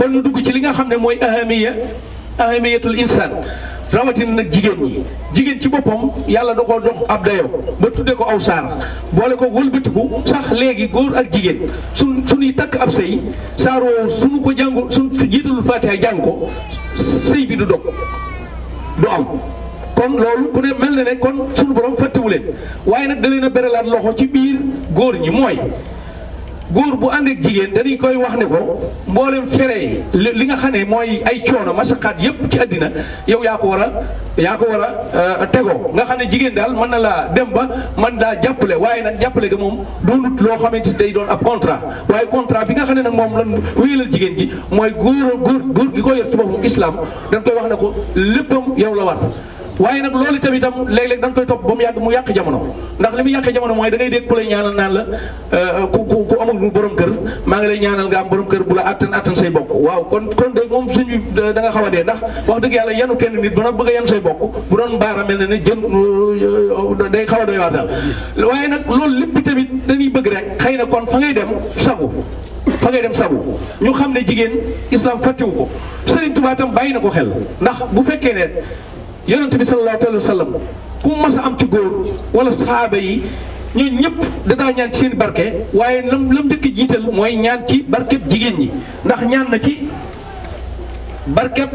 kon ñu dugg ci li nga xam ne mooy ahamiyatul insaan rawatina nag jigéen ci boppam yàlla da koo jox ab dayo ba tuddee ko aw saar boole ko wëlbatiku sax léegi góor ak jigéen suñuy takk ab sëy saaroo suñu ko jàngu suñ jiitalul Faatiha jàng ko sëy bi du dog du am kon loolu ku ne mel na ne kon suñu borom fàttewu leen waaye nag da leen a beralaat loxo ci biir góor ñi mooy góor bu ànd ak jigéen dañuy koy wax ne ko mboolem fere li nga xam ne mooy ay coono masaqaat yépp ci àddina yow yaa ko war a tegoo nga xam ne jigéen daal mën na laa dem ba mën daa jàppale waaye nag jàppale ga moom doonut loo xamante day doon ab contrat waaye contrat bi nga xam ne nag moom lan wéyalal jigéen gi mooy góor gi ko yor ci boppam islam dañ koy wax ne ko léppam yow la war waaye nag loolu tamitam léeg-léeg dañ koy topp ba mu yàgg mu yàq jamono ndax li mu yàq jamono mooy da ngay dégg ku lay ñaanal naan la ku amul borom kër maa ngi lay ñaanal nga am borom kër bu la attan say bokk waaw kon de moom suñu da nga xaw a dee ndax wax dëgg yàlla yanu kenn nit ba na bëgg a yan say bokk bu doon baara mel ne jën day xaw a doy waar daal waaye nag loolu lépp tamit dañuy bëgg rek xëy na kon fa ngay dem sagu ñu xam ne jigéen islam fàttewu ko Sëriñ Tuubaa tam bàyyi na ko xel ndax bu fekkee ne yonent bi sallallahu alayhi wa sallam ku mas a am ci góor wala sahaaba yi ñooñu ñëpp dadaa ñaan ci seen barke waaye lam njëkk jiital mooy ñaan ci barkeb jigéen ñi ndax ñaan na ci barkeb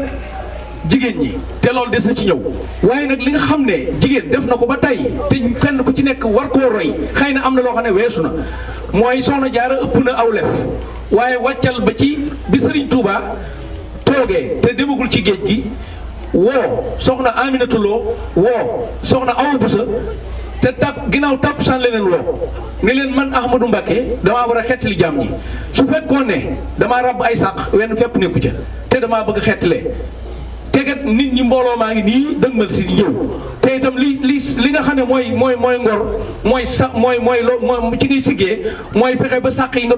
jigéen ñi te loolu des na ci ñëw waaye nag li nga xam ne jigéen def na ko ba tey te kenn ku ci nekk war koo roy xëy na am na loo xam ne weesu na mooy soxna Jaara ëpp na aw lef waaye wàccal ba ci bi Sëriñ Tuuba toogee te demagul ci géej gi woo soxna Aminata Lo woo soxna Awa Busa te ginnaaw tàkkusaan leneen woo ne leen man Ahmadou Mbacké damaa war a xettali jaam ñi su fekkoon ne damaa ràbb ay sàq wenn fépp nekku ca te damaa bëgg a xettalee tegat nit ñi mbooloo maa ngi nii dëgmal si ñëw te itam li nga xam ne mooy ngor mooy ci ngay siggee mooy fexe ba sàq yi nga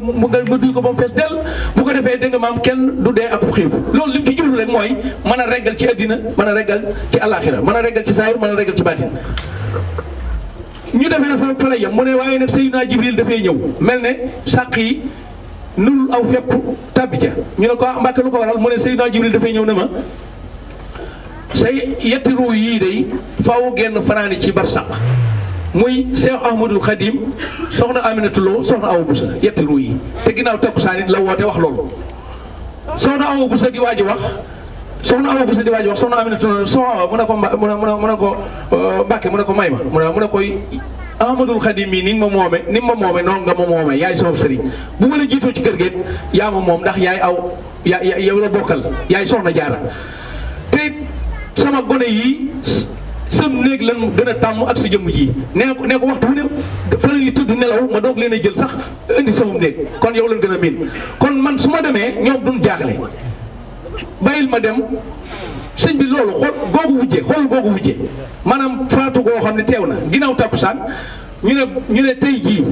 duy ko ba mu fees del bu ko defee dégg nga maam kenn du dee ak xiif loolu li mu ci jublu rek mooy mën a reggal ci àddina mën a reggal ci àllaaxira mën a reggal ci saayir mën a reggal ci baatin ñu defee na fa la yem mu ne waaye nag Seydina Jibril dafay ñëw mel ne sàq yi nul aw fépp tabbi ca ñu ne ko Mbàkke lu ko waral mu ne Seydina Jibril dafay ñëw ne ma say yetti ruu yii day faaw genn fanaani ci barsaq muy Cheikh Ahmadul Khadim soxna Aminata Lo soxna Awa Busa yetti ruu yi te ginnaaw takkusaan it la woote wax loolu soxna Awa Busa di waaj wax soxna Aminata Lo soxna Awa mu ne ko Mbàkke mu ne ko may ma mu ne koy Ahmadul Khadim yi ni ma moome noonu nga ma moome yaay sama sëriñ bu ma la jiitoo ci kër gi yaa ma moom ndax yaay yow la bokkal yaay soxna Jaara te sama gone yi sam néeg lan gën a tàmm ak sa jëmm ji nee ko waxtu bu ne fa la ñuy tëdd nelaw ma doog leen a jël sax indi sama néeg kon yow lan gën a miin kon man su ma demee ñoom duñ jaaxle bàyyil ma dem sëñ bi loolu xool googu wujje maanaam faatu goo xam ne teew na ginnaaw takkusaan ñu ne tey jii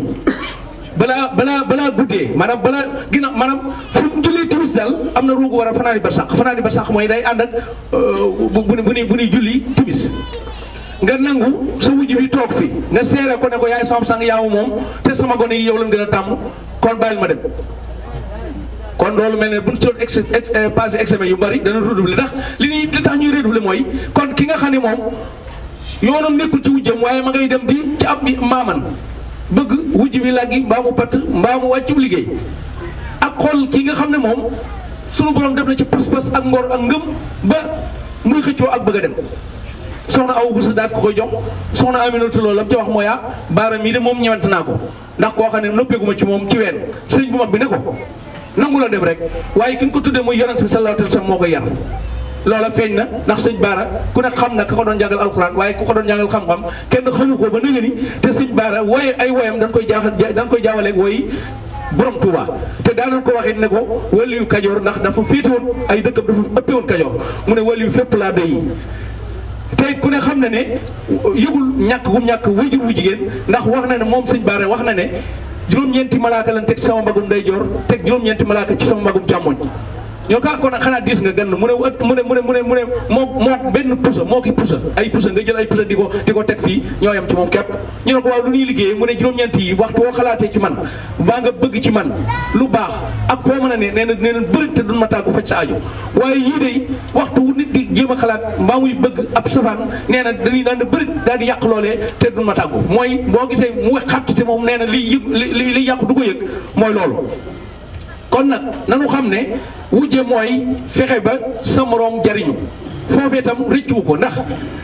balaa guddee maanaam fu mu jullee timis daal am na ruugu war a fanaani ba sax mooy day ànd ak bu nuy julli timis nga nangu sa wujj bi toog fi nga seere ko ne ko yaay sama sang yaawu moom te sama gone yi yow lañ gën a tàmm kon bàyyil ma dem kon loolu mel ne bu ñu doon passé examen yu bari dana redoubler ndax li tax ñuy redoubler mooy kon ki nga xam ne moom yoonam nekkul ci wujjam waaye ma ngay dem di ci ab maaman bëgg wujj bi làggi mbaa mu patt mbaa mu wàccub liggéey ak xool kii nga xam ne moom sunu borom def na ci pas-pas ak ngor ak ngëm ba muy xëccoo ak bëgg a dem soxna Awa Busa daat ko koy jox soxna Aminata Lo lam ca wax mooy baara mii de moom ñëwante naa ko ndax koo xam ne noppeeguma ci moom ci ween sëriñ bu mag bi ne ko nangu la dem rek waaye ki nga ko tuddee muy yonent bi sallallahu alayhi wa sallam moo koy yar loola feeñ na ndax sëñ Baara ku ne xam na ka ko doon jàngal alxuraan waaye ku ko doon jàngal xam-xam kenn xamu ko ba nëgë ni te sëñ Baara wooye ay woyam dañ koy jaawaleeg woy borom Touba te daanañ ko waxee ne ko waliyu Kajoor ndax dafa féete woon ay dëkkam dafa ëppee woon Kajoor mu ne waliyu fépp laa doy te ku ne xam na ne yëgul ñàkk gu ñàkk wajur wu jigéen ndax wax na ne moom sëñ Baara wax na ne juróom-ñeenti malaaka lan teg ci sama mbagum ndeyjoor teg juróom-ñeenti malaaka ci sama mbagum càmmoñ ñoo ka kon xanaa dis nga gan mu ne moo benn pusa moo ki pusa ay pusa nga jël ay pusa di ko teg fii ñoo yam ci moom képp ñu ne ko waaw lu ñuy liggéey mu ne juróom-ñeent yi waxtu woo xalaatee ci man baa nga bëgg ci man lu baax ak foo mën a ne nee na bëri te duñ ma tàggu faj sa aajo waaye yii de waxtu wu nit di jéem a xalaat mbaa muy bëgg ab safaan nee na dañuy daan na bëri daal di yàq loolee te duñ ma tàggu mooy boo gisee mu wax xàttite moom nee na li yàqu du ko yëg mooy loolu kon nag nanu xam ne wujje mooy fexe ba sa moroom jariñu foofee tam rëccu ko ndax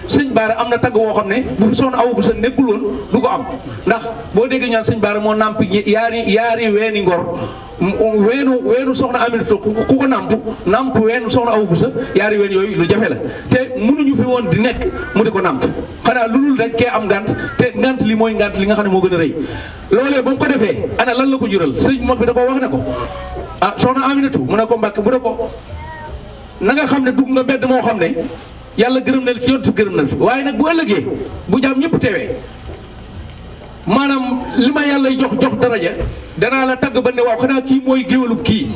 sëñ Baara am na tagg woo xam ne bu soxna awu bu sa nekkul woon du ko am ndax boo déggee ñaan sëñ Baara moo nàmp yaari weeni ngor weenu soxna Aminata ku ko nàmp weenu soxna awu bu sa yaari ween yooyu lu jafe la te mënuñu fi woon di nekk mu di ko nàmp xanaa lu dul rek kee am ngant te ngant li mooy ngant li nga xam ne moo gën a rëy loolee ba mu ko defee ana lan la ko jural sëñ mag bi da ko wax ne ko ah soxna Aminatu mu ne ko Mbàkke bu ne ko na nga xam ne dugg nga mbedd moo xam ne yàlla gërëm na la ci yontu gërëm na la waaye nag bu ëllëgee bu jaam ñëpp teewee maanaam li ma yàlla jox daraja danaa la tagg ba ne waaw xanaa kii mooy géwalub kii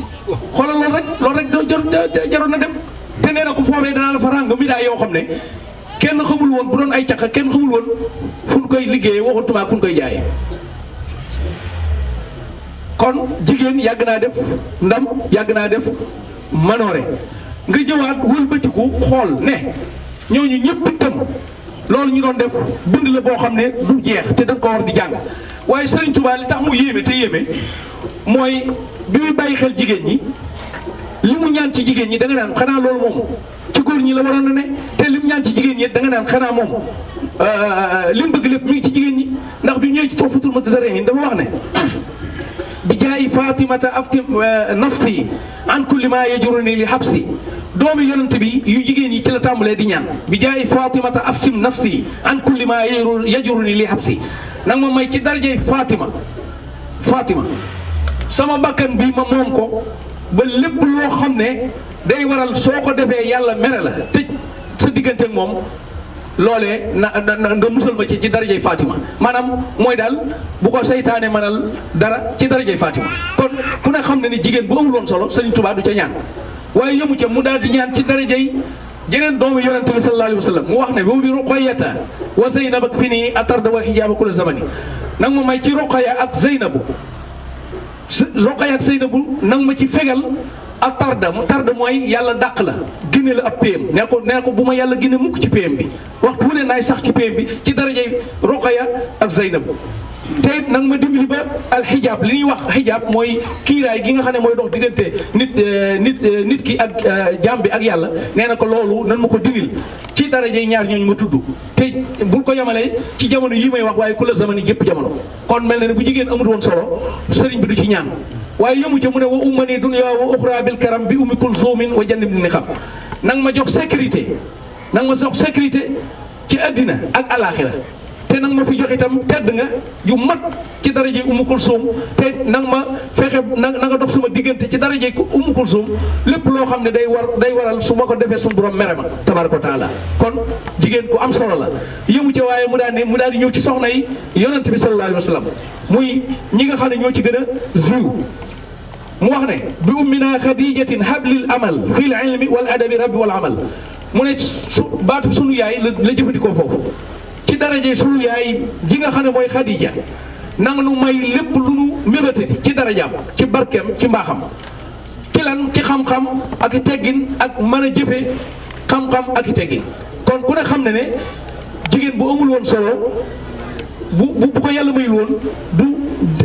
xoolal loolu rek jaroon na dem te nee na ko foofee danaa la fa ràng mi daa yoo xam ne kenn xamul woon bu doon ay caq kenn xamul woon fu ñu koy liggéeyee waxutuma fu ñu koy jaayee kon jigéen yàgg naa def ndam yàgg naa def manoore nga jëwaat wëlbatiku xool ne ñooñu ñëpp itam loolu ñu doon def bind la boo xam ne du jeex te dañ ko war di jàng waaye Sëriñ Tuubaa li tax mu yéeme te yéeme mooy bi muy bàyyi xel jigéen ñi li mu ñaan ci jigéen ñi da nga naan xanaa loolu moom ci góor ñi la waroon na ne te li mu ñaan ci jigéen ñi da nga naan xanaa moom li mu bëgg lépp mi ngi ci jigéen ñi ndax bi ñëwee ci Tuhfatul Mutadarrihin dafa wax ne bi jaayi Fatimata afti nafsi an kulli ma yajuruni li habsi doomi yonent bi yu jigéen yi ci la tàmbalee di ñaan bi jaayi Fatimata aftim nafsi an kulli ma yajuruni li habsi nag ma may ci darajay Fatima sama bakkan bi ma moom ko ba lépp loo xam ne day waral soo ko defee yàlla mere la tëj sa diggante ak moom loolee nga musal ma ci darajay Fatima maanaam mooy daal bu ko seytaane mënal dara ci darajay Fatima kon ku ne xam ne ni jigéen bu amul woon solo Sëriñ Tuubaa du ca ñaan waaye yëmu ca mu daal di ñaan ci darajay jeneen doomu yonente bi sallallahu alayhi wa sallam mu wax ne boobu bi Ruqayyata wa Zeynab ak fi nii atarda wal hijaaba kulla zamani nag ma may ci Ruqayya ak Zeynabu Ruqayya ak Zeynabu nag ma ci fegal ak tarda mooy yàlla dàq la génne la ab PM nee ko bu ma yàlla génne mukk ci PM bi waxtu wu ne naay sax ci PM bi ci darajay Ruqayya ak Zeynab te it nag ma dimbali ba alxijaab li ñuy wax xijaab mooy kiiraay gi nga xam ne mooy dox diggante nit ki ak jaam bi ak yàlla nee na ko loolu nan ma ko dindil ci darajay ñaar ñooñu ma tudd te bul ko yemalee ci jamono yi may wax waaye ku la zamani jëpp jamono kon mel na ne bu jigéen amul woon solo sëriñ bi du ci ñaan waaye yëmu ca mu ne wa ummani dunya wa uxra bil karam bi ummi kulsumin wa jannib ni xam nang ma jox sécurité nang ma jox sécurité ci àddina ak alaxira te nang ma fi jox itam tedd nga yu mat ci daraje ummu kulsum te nang ma fexe na nga dox sama diggante ci daraje ummu kulsum lépp loo xam ne day waral su ma ko defee suñu borom mere ma tabaraka wa taala kon jigéen ku am solo la yëmu ca waaye mu daal di ñëw ci soxna yi yonent bi sallallahu alayhi wa sallam muy ñi nga xam ne ñoo ci gën a ziw mu wax ne bi ummina xadijatin hablil amal fil ilmi wal adabi rabbi wal amal mu ne baatu sunu yaay la jëfandikoo foofu ci daraje sunu yaay ji nga xam ne mooy Xadija nanga nu may lépp lu nu mébétati ci darajaam ci barkeem ci mbaaxam ci lan ci xam-xam ak i teggin ak mën a jëfe xam-xam ak i teggin kon ku ne xam ne ne jigéen bu amul woon solo bu ko yàlla mayul woon du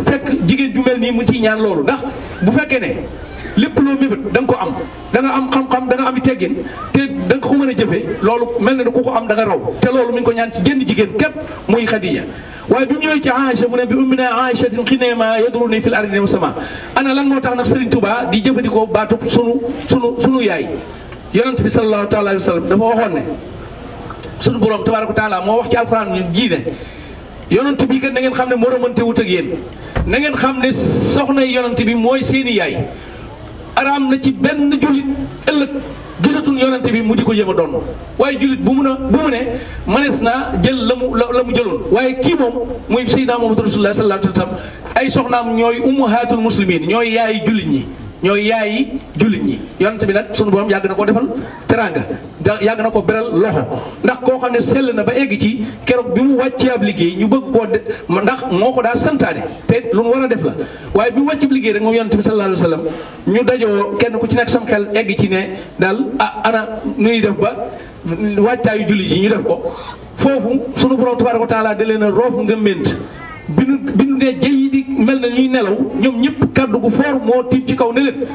fekk jigéen ju mel nii mu ciy ñaan loolu ndax bu fekkee ne lépp loo mébét da nga ko am da nga am xam-xam da nga am i teggin te da nga ko mën a jëfe loolu mel na ne ku ko am da nga raw te loolu mi ngi ko ñaan ci jënn jigéen képp muy Xadija waaye bi mu ñëwee ci Aïcha mu ne bi ummina Aïchatin xineema yadruni fil ardi sama ana lan moo tax nag Serigne Touba di jëfandikoo baatu sunu yaay yonent bi sallallahu taala alayhi wa sallam dafa waxoon ne sunu borom tabaaraka taala moo wax ci alquran ñu ji ne yonent bi kat na ngeen xam ne moo ramante wut ak yéen na ngeen xam ne soxna yonent bi mooy seeni yaay araam na ci benn jullit ëllëg gisatul yonent bi mu di ko jéem a doon waaye jullit bu mu ne manees naa jël la mu jëloon waaye kii moom muy Seydina Muhammadu Rasulullah sallallahu alayhi wa sallam ay soxnaam ñooy ummahatul muslimin ñooy yaayi jullit ñi yonent bi nag sunu borom yàgg na koo defal teraanga yàgg na ko beral loxo ndax koo xam ne sell na ba egg ci keroog bi mu wàccee ab liggéey ñu bëgg koo de ndax moo ko daa santaane te lu mu war a def la waaye bi mu wàcc ab liggéey rek moom yonent bi sallallahu alayhi wa sallam ñu dajoo kenn ku ci nekk sam xel egg ci ne daal ana nuy def ba wàccaayu julli ji ñu def ko foofu sunu borom tabaaraka wa taala da leen a roof nga mént bi nu ne jëy di mel na ñuy nelaw ñoom ñëpp kaddu gu foor moo tiim ci kaw ne leen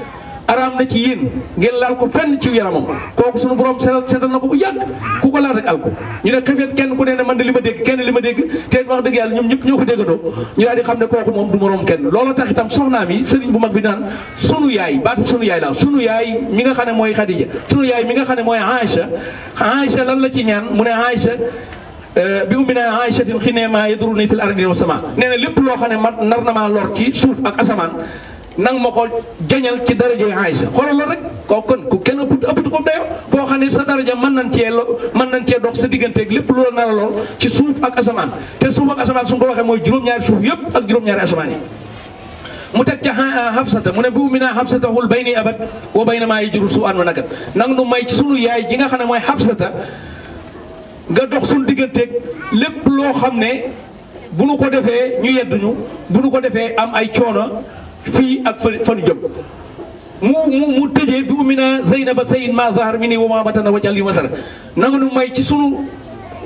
araam na ci yéen ngeen laal ko fenn ci yaramam kooku sunu borom seetal na ko bu yàgg ku ko laal rek al ko ñu ne xefeet kenn ku ne man de li ma dégg kenn li ma dégg te wax dëgg yàlla ñoom ñëpp ñoo ko déggandoo ñu daal di xam ne kooku moom du moroom kenn loolu tax itam soxnaam yi sëriñ bu mag bi naan sunu yaay baatu sunu yaay daal sunu yaay mi nga xam ne mooy Xadija sunu yaay mi nga xam ne mooy Aïcha lan la ci ñaan mu ne Aïcha bi ummina Aïchatin xinee maa yaduruni fil ardi wa sama nee na lépp loo xam ne man nar na maa lor ci suuf ak asamaan nang ma ko jañal ci daraja Aïcha xoolal la rek kooku kon ku kenn ëppatu ko dayo koo xam ne sa daraja mën nañ cee dox sa digganteeg lépp loo nar a lor ci suuf ak asamaan te suuf ak asamaan su ko waxee mooy juróom-ñaari suuf yëpp ak juróom-ñaari asamaan yi mu teg ca Hafsata mu ne bi ummina Hafsata xul bayni abad wa bayna maa yajuru su an wa nakat nang nu may ci sunu yaay ji nga xam ne mooy Hafsata nga dox suñu digganteeg lépp loo xam ne bu nu ko defee ñu yedduñu bu nu ko defee am ay coono fii ak fa nu jëm mu tëjee bi ummina Zeynaba sayin ma zahar mi ni wa ma batana wajal li masara nanga nu may ci sunu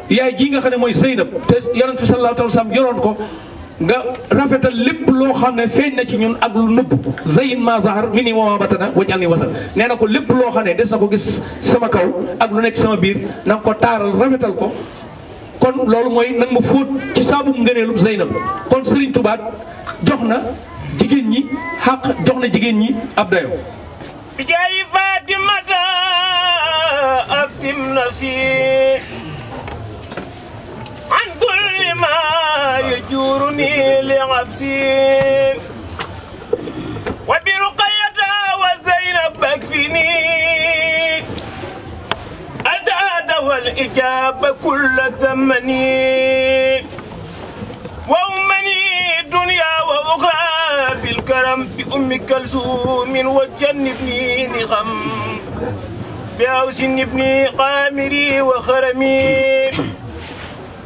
yaay ji nga xam ne mooy Zeynab te yonent bi sallallahu alayhi wa sallam yoroon ko nga rafetal lépp loo xam ne feeñ na ci ñun ak lu nëbb zayin ma zahar mi ni wa ma batana wajal li masara nee na ko lépp loo xam ne des na ko gis sama kaw ak lu nekk sama biir na nga ko taaral rafetal ko kon loolu mooy nag ma fóot ci saabu ngëneelu Zeynab kon Serigne Touba jox na jigéen ñi xaq jox na jigéen ñi ab dayo bijaayi Fatimata aftim nafsi an kulli ma yajuruni li absi wa bi Ruqayyata wa Zeynab bakfini adada wal ijaba kulla zamani wa ummani dunya wa ukhra بالكرم بأم كلثوم وجنبني نغم بأوس ابني قامري وخرمي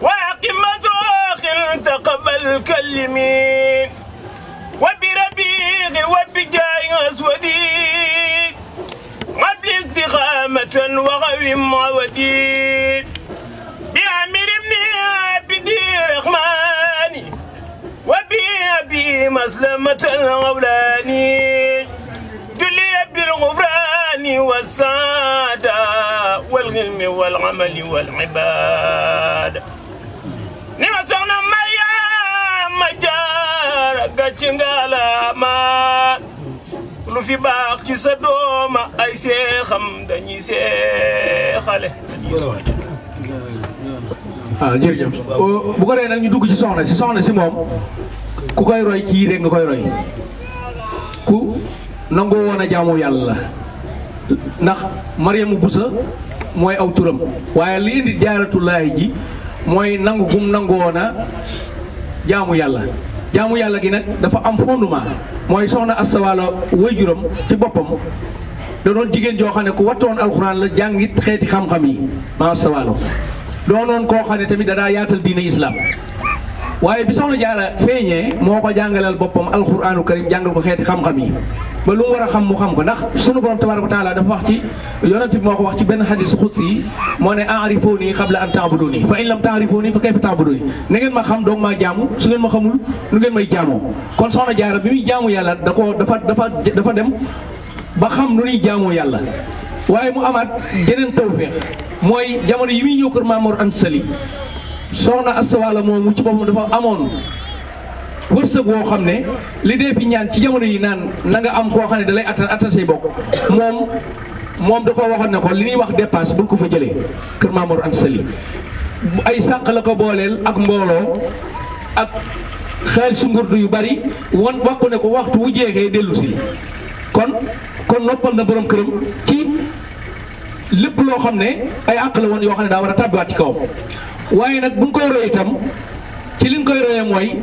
وعقم مزروخ تقبل كلمي وبربيغ وبجاي أسودي قبل استقامة وغوم عودي بأمير ابن عبدي رحماني وبأبي مسلمة الغولاني جلي بالغفران والسعادة والعلم والعمل والعبادة نما سونا مريم جار غاتشنغالا ما lu fi baax ci sa doom ay seexam dañuy seexale jërëjëf bu ko dee nag ñu dugg ci soxna si moom ku koy roy ci rek nga koy roy ku nangoo woon a jaamu yàlla ndax Mariama Busa mooy aw turam waaye li indi jaaratullaahi ji mooy nangu gum nangoon a jaamu yàlla gi nag dafa am fondement mooy soxna Asta Walo waajuram ci boppam da doon jigéen joo xam ne ku wattoon alxuraan la jàngit xeeti xam-xam yi ma Asta Walo doonoon koo xam ne tamit da daa yaatal diine islam waaye bi soxna Jaara feeñee moo ko jàngalal boppam alquraanu karim jàngal ko xeeti xam-xam yi ba lu mu war a xam mu xam ko ndax sunu borom tabaaraka wa taala dafa wax ci yonent bi moo ko wax ci benn xadis xudsi yi moo ne aarifooni qabla an taabuduni fa in lam taarifooni fa kayfa taabuduni na ngeen ma xam doog maa jaamu su ngeen ma xamul nu ngeen may jaamoo kon soxna Jaara bi muy jaamu yàlla dafa dem ba xam nu ñuy jaamoo yàlla waaye mu amaat jeneen tawfeex mooy jamono yi muy ñëw kër Maamor Anta Sali soxna Asta Walo moom ci boppam dafa amoon wërsëg woo xam ne li dee fi ñaan ci jamono yi naan na nga am koo xam ne da lay attan say bokk moom da koo waxoon ne ko li ñuy wax dépasse bul ko fa jëlee kër Maamor Anta Sali ay sàq la ko booleel ak mbooloo ak xaalisu ngurdu yu bari wax ko ne ko waxtu wu jeexee dellu si kon noppal na borom këram ci lépp loo xam ne ay àq la woon yoo xam ne daa war a tàbbiwaat ci kawam waaye nag bu ñu koy roy itam ci li ñu koy royee mooy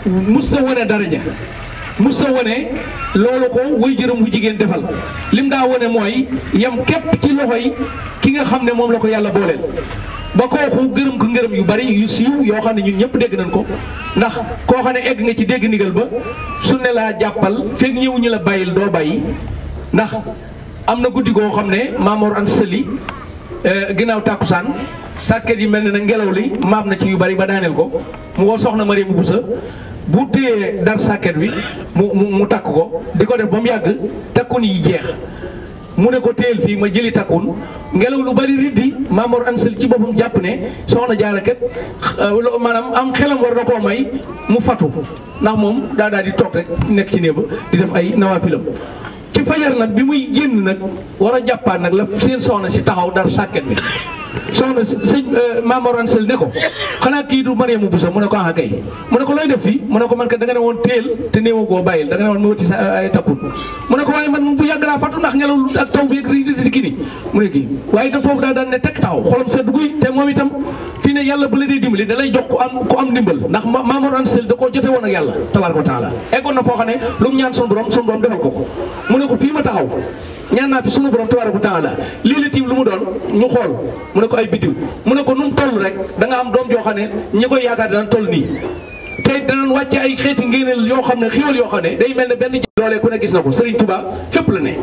mus sa wane daraja mus sa wane loolu ko way jërëm bu jigéen defal lim daa wane mooy yam képp ci loxoy ki nga xam ne moom la ko yàlla booleel ba kooku gërëm ko ngërëm yu bari yu siiw yoo xam ne ñun ñëpp dégg nañ ko ndax koo xam ne egg nga ci dégg ndigal ba su ne laa jàppal fekk ñëw ñu la bàyyil doo bàyyi ndax am na guddi goo xam ne Maamoor Anta Sali ginnaaw tàkkusaan sàkket yi mel ne na ngelaw li maam na ci yu bari ba daaneel ko mu woo soxna Mariama Busa bu téyee dar sàkket bi mu takk ko di ko def ba mu yàgg takkun yi jeex mu ne ko téyel fii ma jëli takkun ngelaw lu bari riddi Maamoor Anta Sali ci boppam jàpp ne soxna Jaara kat maanaam am xelam war na koo may mu fatu ndax moom daal di toog rek nekk ci néeba di def ay nawaafilam ci fajar nag bi muy génn nag war a jàppaat nag la seen soxna si taxaw dar sàkket bi soxna sëñ Maamoor Anta Sali ne ko xanaa kii du Mariama Busa mu ne ko ah kay mu ne ko looy def fii mu ne ko man kat da nga ne woon téel te néewa koo bàyyil da nga ne woon ma wëtti sa ay takkun mu ne ko waaye man bu yàgg naa fàttu ndax ngelaw ak taw bi ak di kii ni mu ne kii waaye itam foofu daa daan ne teg taxaw xolam sedd guy te moom itam fii ne yàlla bu la dee dimbali da lay jox ku am ndimbal ndax Maamoor Anta Sali da koo jote woon ak yàlla tabaaraka wa taala eggoon na foo xam ne lu mu ñaan sunu borom defal ko mu ne ko fii ma taxaw ñaan naa fi sunu borom tabaaraka wa taala lii la tiim lu mu doon ñu xool mu ne ko ay biddiw mu ne ko nu mu toll rek da nga am doom joo xam ne ñi koy yaakaar danañ toll nii te danañ wàcce ay xeeti ngéneel yoo xam ne xiwal yoo xam ne day mel ne benn doole ku ne gis na ko Serigne Touba fépp la ne